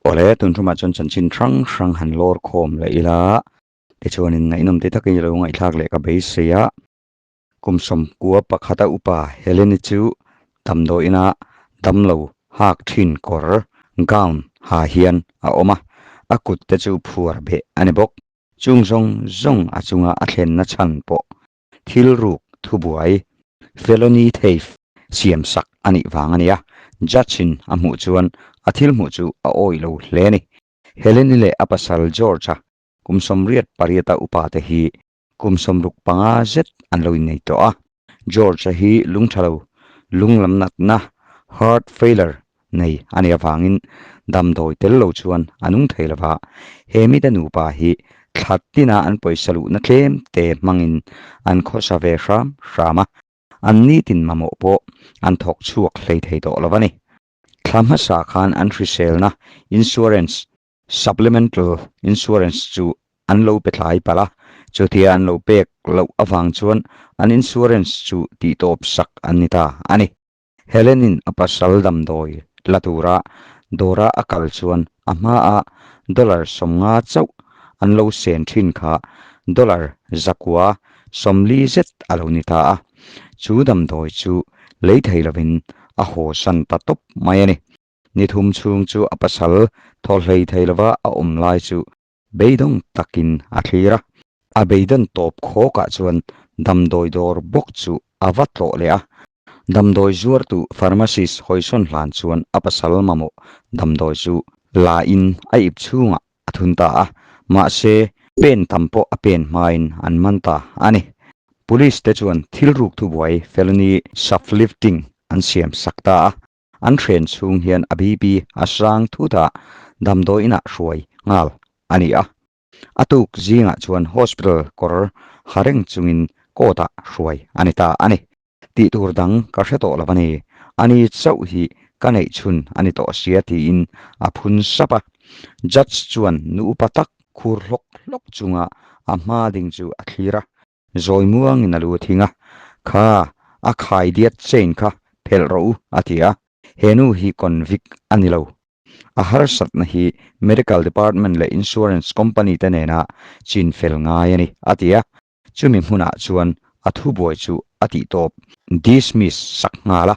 Awle, tun ṭumah chuan chanchin hrang hrang han lawr khawm leh ila, tichuanin ngaihnawm te takin i lo ngaihthlak leh ka beisei a. Kum sawmkua pakhata upa Helene chu damdawiina damlo hak thin kawr, gown, ha hian a awm a, a kut te chu phuar beh a ni bawk. Chung zawng zawng a chunga a thlenna chhan pawh thil ruk thubuai, felony theft, siam sak a nih vang a nia. Judge-in a hmuh chuan a thil hmuh chu a awih lo hle a ni. Helene-i leh a pasal George-a kum 88 a upa te hi kum 65 zet an lo innei tawh a. George-a hi lungtha lo, lunglam natna, heart failure, nei a nih avangin damdawi tel lo chuan a nung thei lo va, he mite nupa hi thla tina an pawisa luhna tlem te hmangin an khawsa ve hram hram a, an nitin mamawh pawh an thawk chhuak hlei thei tawh lo a ni. Thla hmasa khan an hriselna insurance, supplemental insurance, chu an lo pe thlai palh a, chutia an lo pek loh avang chuan an insurance chu tihtawp sak an ni ta a ni. Helen-in a pasal damdawi la tura dawra a kal chuan a hmaa dollar 50 chauh an lo sen thin kha dollar 140 zet a lo ni ta a. Chu damdawi chu lei thei lovin a haw san ta tawp mai a ni. Ni thum chhung chu a pasal thaw hlei thei lova a awm lai chu beidawng takin a thlir a. A beidawn tawp khawkah chuan damdawi dawr bawk chu a va tlawh leh a. Damdawi zuartu pharmacist hawisawn hlan chuan a pasal mamawh damdawi chu la in a ip chhungah a thun ta a, mahse pen tam pawh a pen hmain an man ta a ni. Police te chuan thil ruk thubuai felony shoplifting an siam sak ta a. An hren chhung hian a BP a sang thut a, damdawi inah hruai nghal a ni a. A tuk zingah chuan hospital kawr ha reng chungin court ah hruai a ni ta a ni. Tih tur dang ka hre tawh lo a ni. Ani chauh hi ka neih chhun a ni tawh sia tiin a phun sap a. Judge chuan nu upa tak khur hlawk hlawk chunga a hma ding chu a thlir a. Zawi muangin a lu a thing a, Kha, a khai diat chain kha phelh rawh u, a ti a. He nu hi convict a ni lo. A harsatna hi medical department leh insurance company te nena chin fel ngai a ni, a ti a. Chumi hmunah chuan a thubuai chu a tihtawp, dismiss, sak nghal a.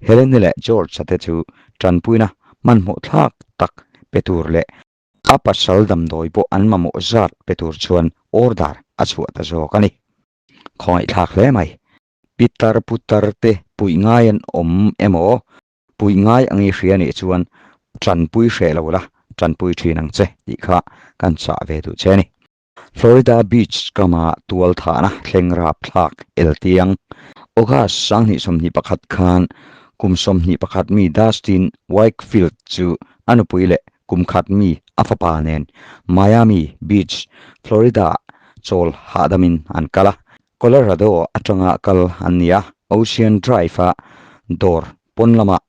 Helene leh George-a te chu tanpuina hmanhmawh thlak tak pe tur leh A pasal damdawi pawh an mamawh zat pe tur chuan order a chhuah ta zawk a ni. Khawngaihthlak hle mai. Pitar putar te puih ngai an awm emaw, puih ngai ang i hria nih chuan tanpui hreh lo la, tanpui thin ang che tih kha kan chah ve duh che a ni. Florida Beach kama tual thahna thleng rapthlak eltiang August 2021 khan kum 21 mi Dustin Wakefield chu a nupui leh kum khat mi a fapa nen Miami Beach, Florida-ah chawl hahdamin an kal a. Colorado atanga kal an ni a, Ocean Drive-a dawr pawn lamah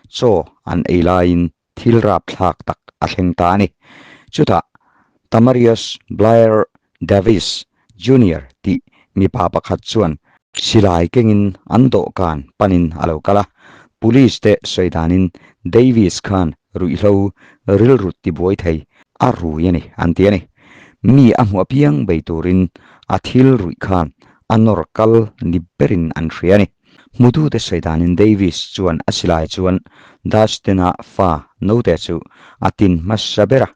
chaw an ei laiin thil rapthlak tak a thleng ta a ni. Chutah Tamarius Blair Davis Junior tih mipa pakhat chuan silai kengin an dawhkan panin a lo kal a, police te sawi danin Davis khan ruihhlo rilru tibuai thei a rui a ni an ti a ni. Mi a hmuh apiang bei turin a thil ruih khan a nawr kal ni berin an hria a ni. Hmutute sawi danin Davis chuan a silai chuan Dustin-a fa note chu a tin hmasa ber a.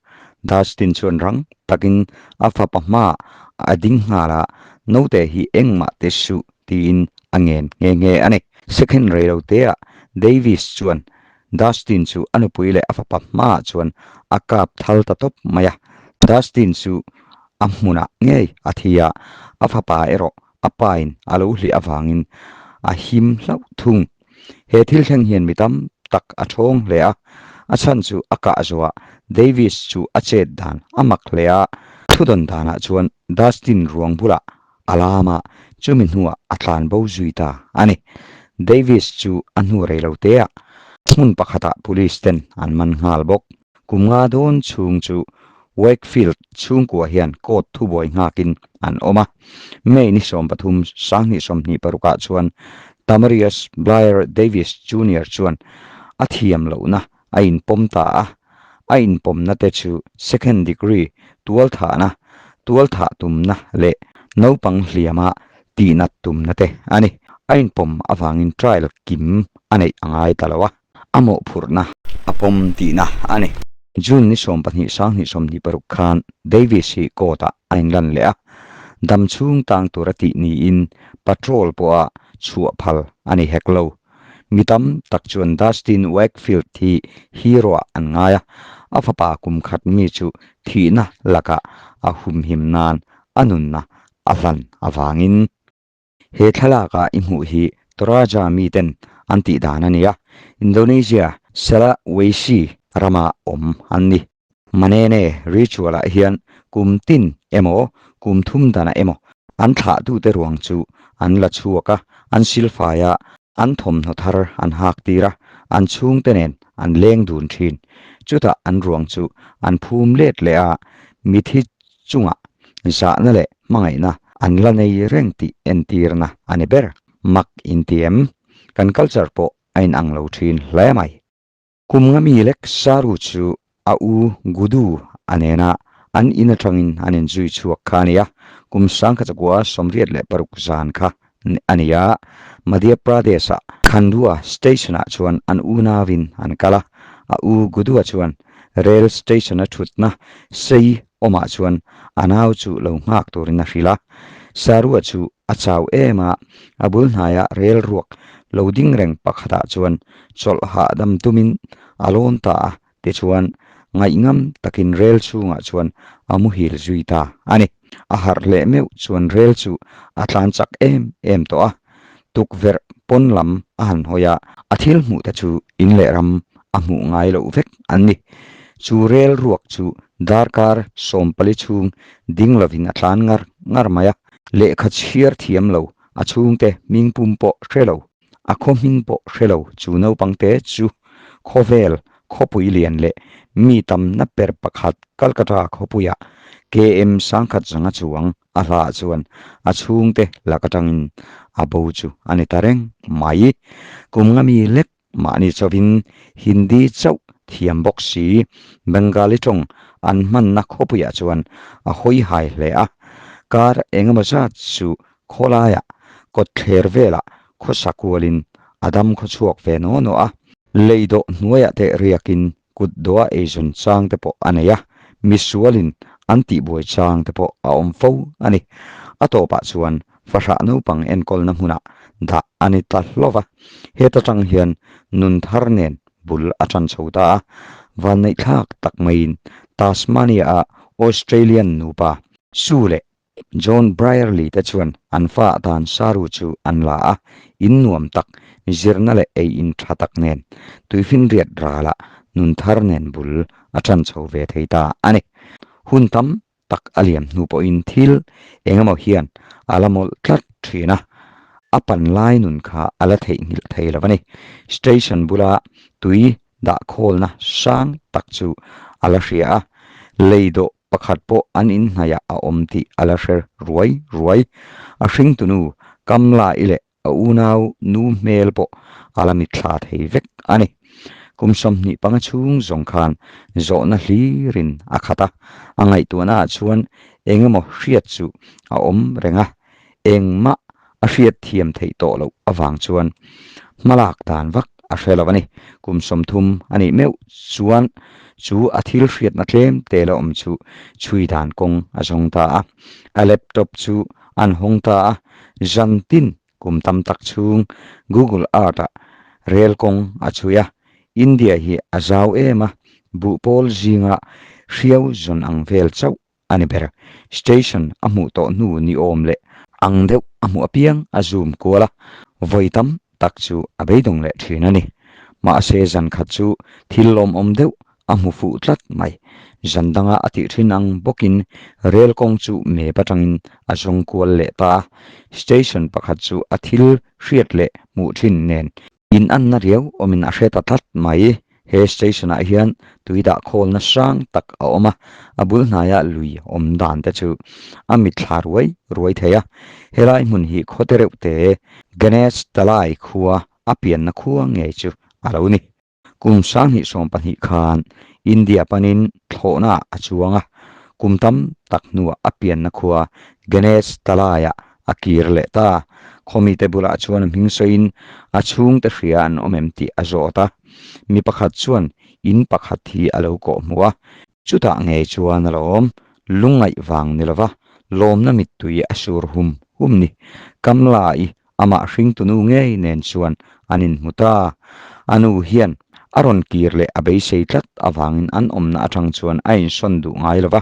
Dustin chuan rang takin a fapa hmaah a ding nghal a, Note hi engmah te suh tiin a ngen nghe nghe a ni. Second reiloteah Davis chuan Dustin chu a nupui leh a fapa hmaah chuan a kap thal ta tawp mai a. Dustin chu a hmunah ngei a thi a, a fapa erawh a pain a lo hliah avangin a him hlauh thung. He thil thleng hian mi tam tak a thawng hle a, a chhan chu a kah zuah Davis chu a chet dan a mak hle a, thudawn danah chuan Dustin ruang bulah a lam a, chumi hnuah a tlan bo zui ta a ni. Davis chu a hnu rei lo teah hmun pakhatah police ten an man nghal bawk. Kum nga dawn chhung chu Wakefield chhungkua hian court thubuai nghakin an awm a. May ni 13, 2026 ah chuan Tamarius Blair Davis Junior chuan a thiam lohna a inpawm ta a. A inpawmna te chu second degree tualthahna, tualthah tumna leh naupang hliama tihnat tumna te a ni. A inpawm avangin trial kim a neih a ngai ta lo a, a mawhphurhna a pawm tihna a ni. June ni 12 2026 khan Davis hi court-ah a inlan leh a, dam chhung tang tura tih niin patrol pawha chhuah phal a ni hek lo. Mi tam tak chuan Dustin Wakefield hi hero-ah an ngai a, a fapa kum khat mi chu thihna lakah a humhim nan a nunna a hlan avangin. He thlalaka i hmuh hi Toraja miten an tih dan a ni a, Indonesia Sulawesi rama awm an ni. Manene ritual-ah hian kum tin emaw kum thum danah emaw an thlahtute ruang chu an la chhuak a, an silfai a, an thawmhnaw thar an hak tir a, an chhungte nen an leng dun thin. Chutah an ruang chu an phum let leh a, mithi chungah zahna leh hmangaihna an la nei reng tih entirna a ni ber. Mak inti em? Kan culture pawh a inang lo thin hle mai. Kum nga mi lek Saru chu a u Gudu a nena an in atangin an inzui chhuak kha a ni a, kum sangkhat zakua 86 zan kha a ni a, Madhya Pradesh-ah Khandua station-ah chuan an unauin an kal a, a u Gudua chuan rail station-a thutna sei awmah chuan a nau chu lo nghak turin a hrilh a, Sarua chu a chau em a, a bul hnaia rel ruak lo ding reng pakhatah chuan chawlh hahdam tumin a lawn ta a, tichuan ngaihngam takin rel chhungah chuan a muhil zui ta a ni. A harh leh meuh chuan rel chu a tlan chak em em tawh a, tukverh pawn lam a han hawi a, a thil hmuh te chu in leh ram a hmuh ngai loh vek an ni. Chu rel ruak chu darkar 14 chhung ding lovin a tlan ngar ngar mai a, lehkha chhiar thiam lo, a chhungte hming pum pawh hre lo, a khaw hming pawh hre lo chu naupangte chu khawvel khawpui lian leh mi tamna ber pakhat Calcutta khawpuiah KM 1005 chuang a hlah chuan a chhungte lak atangin a bo chu a ni ta reng mai. Kum nga mi lek mahni chauhin Hindi chauh thiam bawk si Bengali tawng an hmanna khawpuiah chuan a hawi hai hle a, kar engemaw zat chu khawlaiah kawtthler velah khawsa kualin a dam khaw chhuak ve naw naw a. Lei dawh hnuaiah te riakin kut dawha eizawn chang te pawh a nei a, misualin an tihbuai chang te pawh a awm fo a ni. A tawpah chuan fahrah naupang enkawlna hmunah dah a ni ta hlauh va, heta tang hian nun thar nen bul a tan chho ta a, vanneihthlak tak maiin Tasmania-a Australian nupa Sue leh John Brierley te chuan an fa atan Saru chu an la a, in nuam tak, zirna leh ei in tha tak nen, tuifinriat ralah nun thar nen bul a tan chho ve thei ta a ni. Hun tam tak a liam hnu pawhin thil eng emaw hian a la mawlh tlat thin a, a pan lai nun kha a la theihnghilh thei lo a ni. Station bula tui dah khawlna sang tak chu a la hria a, lei dawh pakhat pawh an inhnaihah a awm tih a la hre ruai ruai. A hringtunu Kamla-i leh a unau nu hmel pawh a la mitthla thei vek a ni. Kum 25 chhung zawng khan zawhna hlirin a khat a, a ngaihtuahnaah chuan eng emaw hriat chu a awm reng a, engmah a hriat thiam theih tawh loh avang chuan hmalak dan vak a hre lo a ni. Kum 30 a nih meuh chuan chu a thil hriatna tlem te la awm chu chhui dan kawng a zawng ta a. A laptop chu an hawng ta a, zan tin kum tam tak chhung Google Earth-ah rel kawng a chhui a. India hi a zau em a, buhpawl zinga hriau zawn ang vel chauh a ni ber. Station a hmuh tawh hnu ni awm leh ang deuh a hmuh apiang a zoom kual a, vawi tam tak chu a beidawng leh thin a ni. Mahse zan khat chu thil lawmawm deuh a hmu fuh tlat mai. Zan danga a tih thin ang bawkin rel kawng chu map atangin a zawng kual leh ta a. Station pakhat chu a thil hriat leh hmuh thin nen In anna riau awmin a hre ta tlat mai. He station-ah hian tui dah khawlna hrang tak a awm a, a bul hnaiah lui awm dan te chu a mitthla ruai ruai thei a. Helai hmun hi khawte reuh te Ganesh Talai khua a pianna khua ngei chu a lo ni. Kum 2020 khan India panin thlawhnaah a chuang a, kum tam tak hnuah a pianna khua Ganesh Talaiah a kir leh ta. Khawmite bulah chuan a hming sawiin a chhungte hria an awm em tih a zawt a. Mi pakhat chuan in pakhat hi a lo kawh hmuh a, Chutah ngei chuan a lawm, lungngaih vang ni lova lawmna mittui a sur hum hum ni. Kamla-i amah hringtunu ngei nen chuan an inhmu ta. A nu hian a rawn kir leh a beisei tlat avangin an awmna atang chuan a insawn duh ngai lova,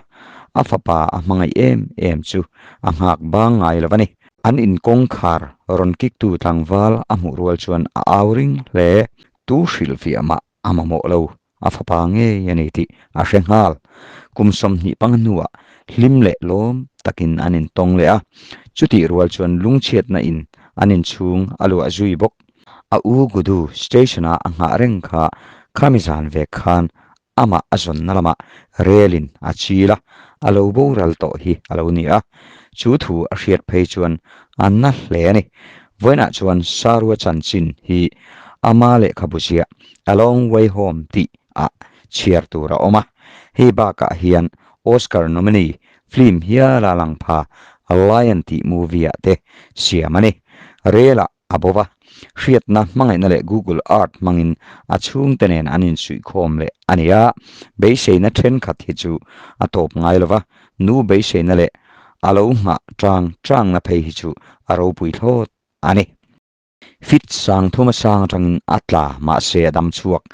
a fapa a hmangaih em em chu a nghak bang ngai lo a ni. An inkawngkhar rawn kiktu tlangval a hmuh rual chuan a au ring hle. Tu hrilhfiah mah a mamawh lo, a fapa ngei a ni tih a hre nghal. Kum 25 hnuah hlim leh lawm takin an intawng leh a, chutih rual chuan lungchhiatna in an inchhung a luah zui bawk. A u Gudu station-a a nghah reng kha khami zan vek khan amah a zawnna lamah relin a chil a, a lo boral tawh hi a lo ni a. Chu thu a hriat phei chuan a na hle a ni. Vawiinah chuan Sarua chanchin hi ama lehkhabu ziah A Long Way Home tih ah chhiar tur a awm a. Hei bakah hian Oscar nominee film hiala lang pha Lion tih movie ah te siam a ni. Rel ah a bo va, hriatna hmangaihna leh Google Earth hmangin a chhungte nen an insuihkhawm leh a ni a. Beiseina thenkhat hi chu a tawp ngai lo va, nu beiseina leh a lo nghah tang tangna phei hi chu a ropui thlawt a ni. Fit sang thuma sang atangin a tla mahse a dam chhuak.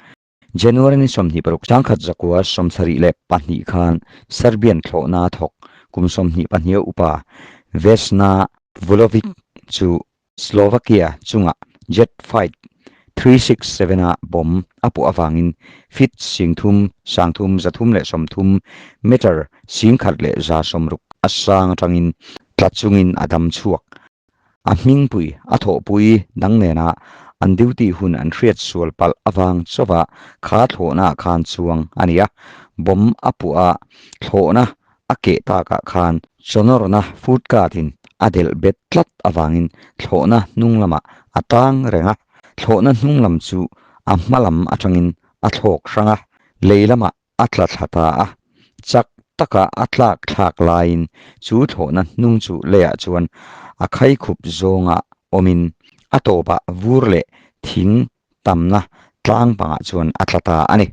January ni 26 1972 khan Serbian thlawhna a thawk kum 22 upa Vesna Vulovic chu Slovakia chungah jet fight 367 a bomb a puah avangin fit 30 330 meter 1160 a sang atangin tla chungin a dam chhuak. A hmingpui a thawhpui dang nena an duty hun an hriat sual palh avang chauva kha thlawhna khan chuang a ni a, bomb a puah a, thlawhna a keh takah khan chawhnawrna food cart in a delh bet tlat avangin thlawhna hnung lamah a tang reng a, thlawhna hnung lam chu a hma lam atangin a thlawk hrang a, lei lamah a tla thla ta a, chak taka a tlak thlak laiin chu thlawhna hnung chu leiah chuan a khaikhup zawnga awmin a tawpah vur leh thing tamna tlang pangah chuan a tla ta a ni.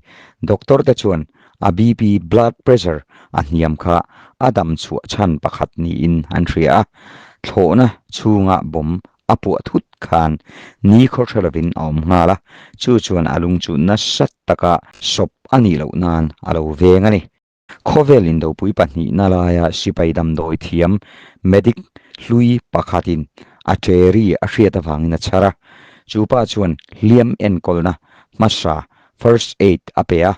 Doctor te chuan a BP, blood pressure, a hniam kha a dam chhuah chhan pakhat niin an hria a, thlawhna chhunga bomb a puah thut khan ni khaw hre lovin a awm nghal a, chu chuan a lung chu nasa taka sawp a nih loh nan a lo veng a ni. Khawvel indopui pahnihna laia sipai damdawi thiam, medic, hlui pakhatin a ṭeri a hriat avangin a chhar a, chu pa chuan hliam enkawlna hmasa, first aid, a pe a,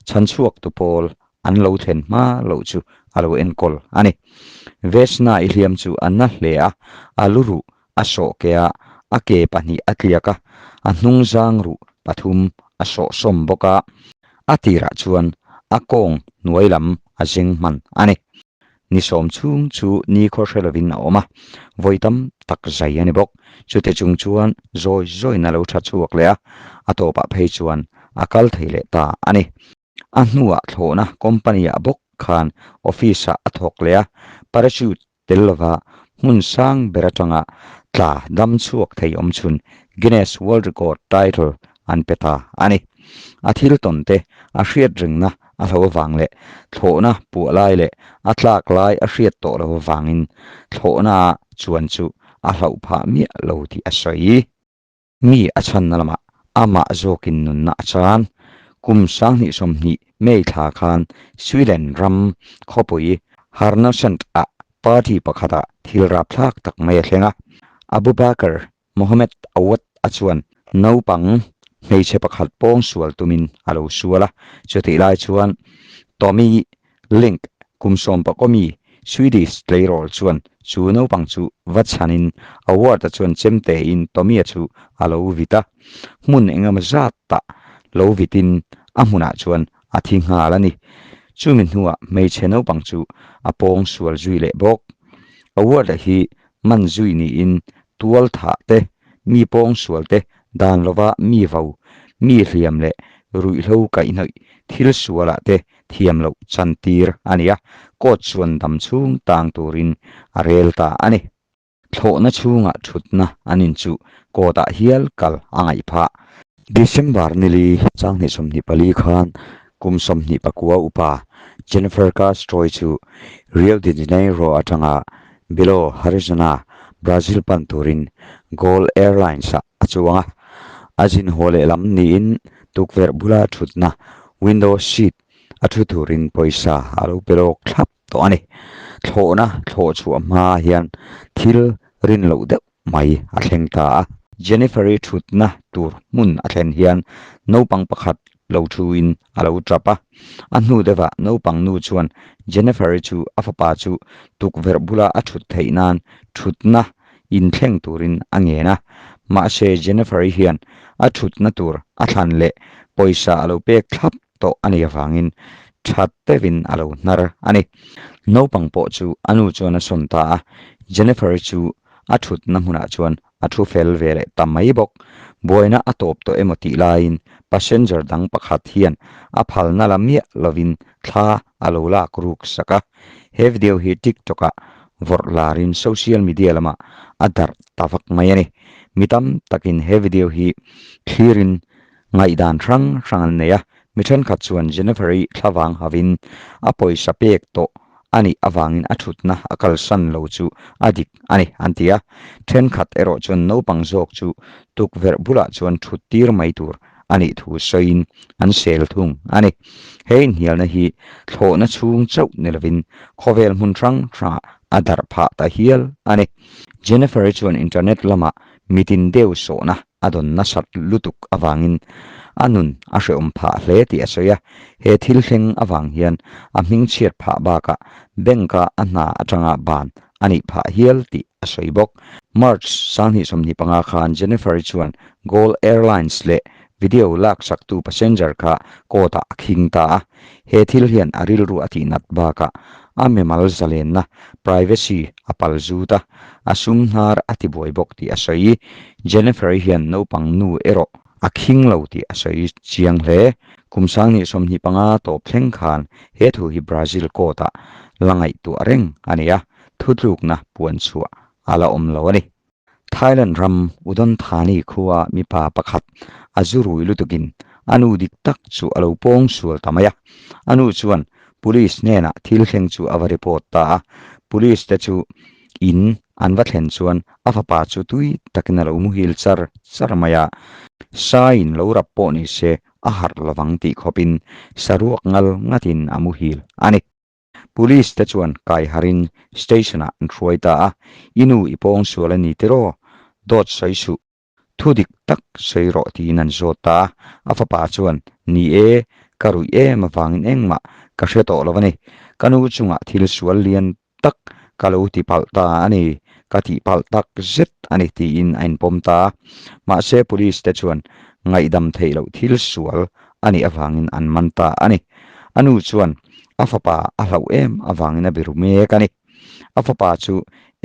chhanchhuaktu pawl an lo thlen hma loh chu a lo enkawl a ni. Vesna i hliam chu a na hle a, a lu ruh a sawh ke a, a ke pahnih a tliak a, a hnung zang ruh pathum a sawh sawm bawk a, a tirah chuan a kawng hnuai lam a zeng hman a ni. Ni sawm chhung chu ni khaw hre lovin a awm a, vawi tam tak zai a ni bawk. Chute chung chuan zawi zawiin a lo tha chhuak leh a, a tawpah phei chuan a kal thei leh ta a ni. A hnuah thlawhna company-ah bawk khan office-ah a thawk leh a, parachute tel lova hmun sang ber atanga tla dam chhuak thei awm chhun Guinness World Record title an pe ta a ni. A thil tawn te a hriat rengna a hlo avang leh thlawhna puah lai leh a tlak lai a hriat tawh lo avangin thlawhna chuan chu a hlauh phah miah lo tih a sawi. Mi a chhanna lamah amah zawkin nunna a chan. Kum 2020 May thla khan Sweden ram khawpui Härnösand-ah party pakhatah thil rapthlak tak mai a thleng a. Abu Bakr Mohammed Awad a chuan naupang hmeichhe pakhat pawngsual tumin a lo sual a. Chutih lai chuan Tommy Link, kum sawmpakawmi Swedish tleirawl chuan chu naupang chu va chhanin Award-a chuan chemtein Tommy-a chu a lo vit a, hmun engemaw zat tah lo vitin a hmunah chuan a thi nghal a ni. Chumi hnuah hmeichhe naupang chu a pawng sual zui leh bawk. Award-a hi man zui niin tual thah te, mi pawng sual te, dan lova mi vo, mi hliam leh ruihhlo kaihhnawih thil sualah te thiam loh chantir a ni a, court chuan dam chhung tang turin a rel ta a ni. Thlawhna chhungah thutna an inchuh court ah hial kal a ngaih phah. December nili changhnih 24 khan kum 29 upa Jennifer Castro-i chu Rio de Janeiro atanga Belo Horizonte, Brazil pan turin Gol Airlines-ah a chuang a. A zin haw lehlam niin tukverh bula thutna window seat a thu turin pawisa a lo pe lawk thlap tawh a ni. Thlawhna thlawh chhuah hma hian thil rin loh deuh mai a thleng ta a. Jennifer-i thutna tur hmun a thlen hian naupang pakhat lo thuin a lo tap a. A hnu deuhah naupang nu chuan Jennifer-i chu a fapa chu tukverh bula a thut theih nan thutna inthleng turin a ngen a. Mahse Jennifer-i hian a thutna tur a thlan leh pawisa a lo pek thlap tawh a nih avangin tha deuhin a lo hnar a ni. Naupang pawh chu a nu chuan a sawn ta a, Jennifer-i chu a thutna hmunah chuan a thu fel ve leh ta mai bawk. Buaina a tawp tawh emaw tih laiin passenger dang pakhat hian a phalna la miah lovin thla a lo lak ruk sak a. He video hi TikTok-ah vawrh larin social media lamah a darh ta vak mai a ni. Mi tam takin he video hi thlirin Ngaihdan hrang hrang an nei a, mi thenkhat chuan Jennifer-i thlavang havin a pawisa pek tawh a nih avangin a thutna a kalsan lo chu a dik a ni an ti a, thenkhat erawh chuan naupang zawk chu tukverh bulah chuan thut tir mai tur a nih thu sawiin an sel thung a ni. He inhnialna hi thlawhna chhung chauh ni lovin khawvel hmun hrang hrangah a darh phah ta hial a ni. Jennifer-i chuan internet lamah mitin deuh sawhna a dawn nasat lutuk avangin a nun a hrehawm phah hle tih a sawi a, he thil thleng avang hian a hmingchhiat phah bakah bank-a a hna atanga ban a nih phah hial tih a sawi bawk. March 2025 khan Jennifer-i chuan Gol Airlines leh video laksaktu passenger kha court-ah a khing ta a, he thil hian a rilru a tihnat bakah a mimal zalenna, privacy, a pal zut a, a sum hnar a ti buai bawk tih a sawi. Jennifer-i hian naupang nu erawh a khing lo tih a sawi chiang hle. Kum 2025 tawp thleng khan he thu hi Brazil court-ah la ngaihtuah reng a ni a, thutlukna puan chhuah a la awm lo a ni. Thailand ram Udon Thani khua mipa pakhat a zu rui lutukin a nu dik tak chu a lo pawng sual ta mai a. A nu chuan Police hnenah thil thleng chu a va report ta a. Police te chu in an va thlen chuan a fapa chu tui takin a lo muhil char char mai a. Saiin lo rap pawh ni se a harh lovang tih khawpin saruak ngal ngatin a muhil a ni. Police te chuan kai harin station ah an hruai ta a, I nu i pawng sual a ni tiraw? Dawt sawi suh, thu dik tak sawi rawh tiin an zawt ta a, a fapa chuan, Ni e, ka ruih em avangin engmah ka hre tawh lo a ni, ka nu chungah thil sual lian tak ka lo ti palh ta a ni, ka tih palh tak zet a ni tiin a inpawm ta a, mahse police te chuan ngaihdam theih loh thil sual a nih avangin an man ta a ni. A nu chuan a fapa a hlauh em avangin a biru mek a ni. A fapa chu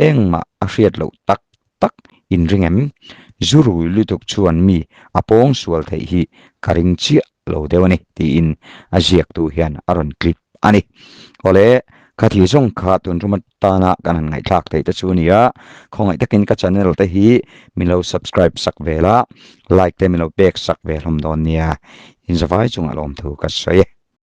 engmah a hriat loh tak tak inring em? Zu rui lutuk chuan mi a pawng sual theih hi ka ring chiah lo deuh a ni tiin a ziaktu hian a rawn clip a ni. Awle, kha thil zawng kha tun tum atana kan han ngaihthlak theih te chu a ni a, khawngaih takin ka channel te hi min lo subscribe sak vel a, like te min lo pek sak ve hlawm dawn nia, inzavai chungah lawmthu ka sawi e.